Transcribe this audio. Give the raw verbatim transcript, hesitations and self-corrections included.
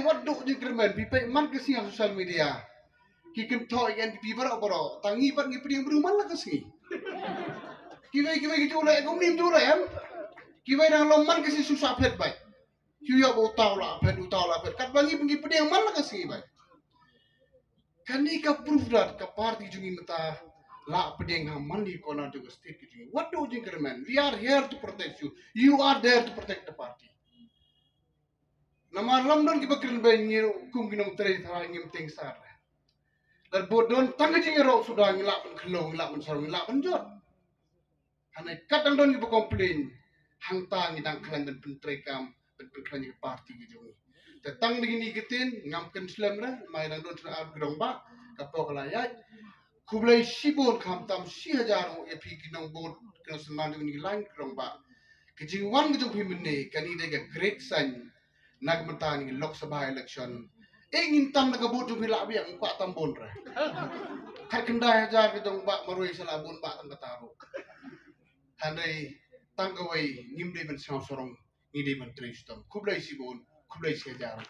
Wat duh jingkyrmen, phi peit man ka sngi ha social media. Ki kynthoh ïa ka N P P baroh baroh, tang ngi pat ngi pdiang briew man la ka sngi. Kiwei kiwei ki ju leh kum nim ju leh em. Kiwei dang long man ka sngi, shu sa phet bad. Ki ïoh ba utai u la phet, utai u la phet. Katba ngi ngi pdiang man la ka sngi bad. Kane ka proof that ka party jong ngi mynta la pdiang ha man ki corner jong ka state ka jong ngi. Wat duh jingkyrmen. We are here to protect you. You are there to protect the party. Namar lym don kiba kren beiñ, ngi ruh kum ki nongtrei tharai ngim tieng sar. Lada bun don tang ka jingïaroh suda ngi lah ban khlong, ngi lah ban sarong, ngi lah ban jot. Hynrei kat dang don kiba complain, hangta ngi dang khlaiñ ban pyntreikam, ban pynkhlaiñ ïa ka party ka jong ngi. Te tang da kine ki ktien ngam kynslem re, ma dang don shuh ar ki rangbah, ka por ka la ïaid. Khublei shibun, khamtam shi hajar nguh ïa phi ki nongbud, ki nongsynran jong ngi, ki rangbah. Ka jingwan ka jong phi mynne kane dei ka great sign na ka bynta kane ka Lok Sabha election. Eh, ngin tam na ka vote jong phi lah biang, kwah tam bun re. Khatkhyndai hajar ki rangbah marwei sa lah bun bah tang kata ruh. Hynrei tang kawei, ngim dei ban sngew sarong, ngi dei ban trei shitom. Khublei shibun, khublei shi hajar.